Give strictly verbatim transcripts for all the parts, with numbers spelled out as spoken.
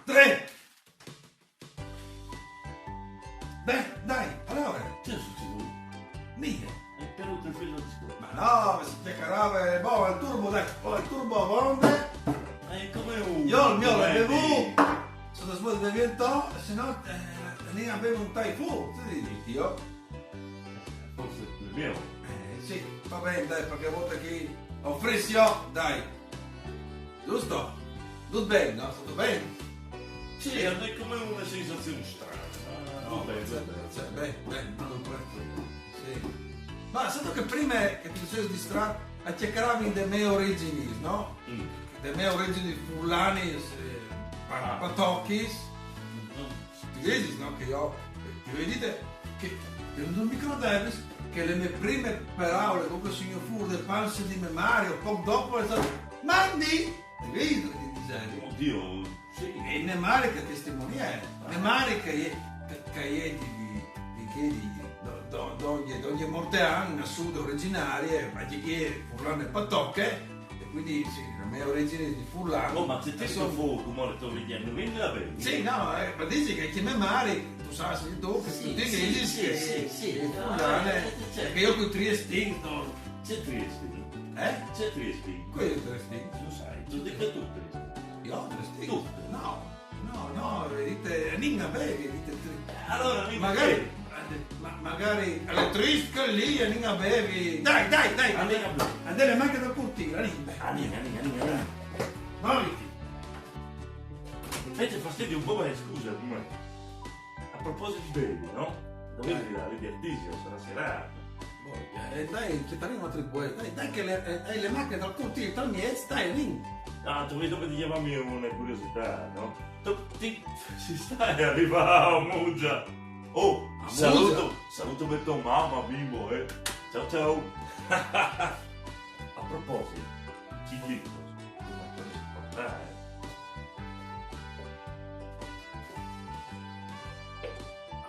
Tre! Beh, dai, allora. Che è successo? Mia. È perduto il filo di scuola. Ma no, si chiacchierava, boh, il turbo, dai, oh, il turbo a vonde. E come un... Io il mio l'ho bevuto. Sono sbagliato, se no eh, veniva a bere un Thai Fu, ti dici io? Forse il mio. Eh, sì, va bene, dai, perché a volte che offrissi io, dai. Giusto? Tutto bene, no? Tutto bene? Sì, è come una sensazione strana. Ah, no, beh, beh, beh, beh, beh, non lo sì. Ma sai che prima che ti sei distratto, chiacchieravi delle mie origini, no? Mm. Delle mie origini furlane, ah. Patochis. Mm-hmm. Ti vedi, no? Che io, che vedete, che, che non mi ricordo che le mie prime parole, comunque signor Fur del panse di mio Mario, poco dopo è stato Mandi! Ti vedi che ti dicevi? Oddio, sì. E mia madre che testimonia è. Mia madre che è, che è di, di, di, di, di, di, di, di morte anna, sud originaria, ma che è furlane patoche, e quindi sì, la mia origine è di furlano. Oh, ma se te sono fuoco, more sto dicendo, vedi la bella. Sì, no, eh, ma dici che chi me mari, tu sai, tu, che sì, tu sì, sì, sì, sì, sì, furlane, eh, eh, eh, perché io con Triestino. C'è Triestino. Eh? C'è Triestino. Quello è Triestino. Lo sai, tu dici che tu Triestino. Io ho Triestino? Tutte. No. No, no, vedete, ninga bevi, vedete. Allora, magari, ma, magari alle trische lì e ninga bevi. Dai, dai, dai. Andele manca dal cortile, ninga. Ninga, ninga, ninga. Muoviti. Invece fastidio un po', ma scusa, come? A proposito di bevi, no? Dovevi arrivare di artisio, sarà serata. Eh, dai, ci teniamo a tre buoi. Dai, dai che le, eh, le macchine dal cortile, tal miez, dai, vin. Ah, tu vedi come ti chiamami una curiosità, no? Tu ti si stai arrivando a Mugia. Oh, saluto, saluto per tua mamma, bimbo, eh. Ciao ciao. A proposito, chi dico? Come ti portare?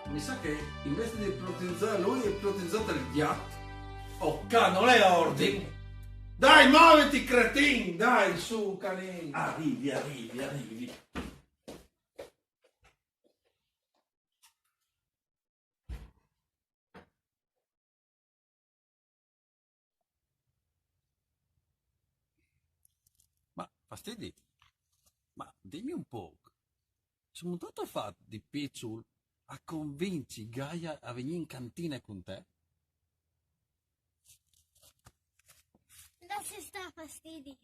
Mi sa che invece di ipnotizzare lui, è ipnotizzato il gatto. Oh, can, non è ordine. Dai, muoviti, cretin! Dai, su, canin! Arrivi, arrivi, arrivi. Ma fastidi, ma dimmi un po', sono stato fatto di piccolo a convincere Gaia a venire in cantina con te? Lascia sta fastidi.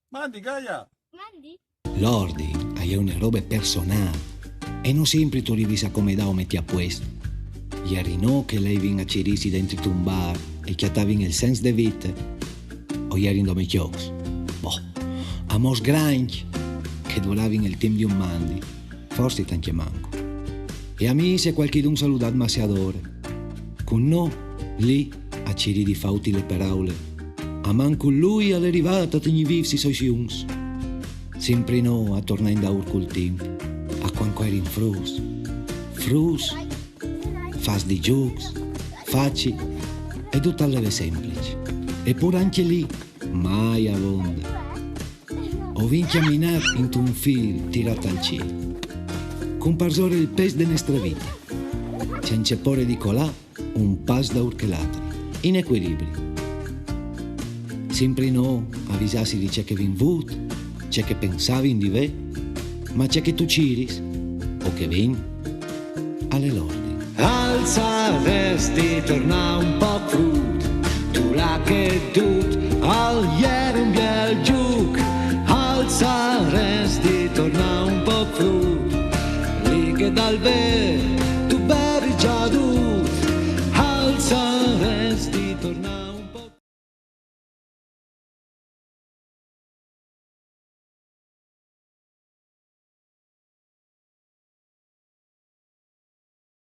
Mandi, Gaia! Mandi. L'ordin a je une robe personâl e no simpri tu rivis a comedâ o metî a puest. Jeri no che levin a cirîsi dentri un bar e cjatavin il sens de vite, o jerin dome cjocs. Boh, amôrs grancj che duravin il timp di un mandi, forsit ancje manco. E amîs e cualchidun saludât masse adore. Cun nô, li, a cirî di fâ utile peraule. Almancul lui al è rivât a tignî vîfs i soi siums. Simpri nô a tornâ indaûr cul timp, a cuant che o jerin fruts. Fruts, fats di zûcs, faci e dut al leve sempliç. E pûr ancje li, mai avonde. O vin cjaminât intun fîl tirât tal cîl. Cun parsore il pes de nestre vite, cence pôre di colâ un pas daûr chel altri, in ecuilibri. Simpri nô a visâsi di ce che vin vût, ce che pensavin di vê, ma ce che tu ciris, o che vin, al è l'ordin. Al sarès di tornâ un pôc frut, tu là che dut al jere un biel zûc. Al sarès di tornâ un pôc frut, li che dal vê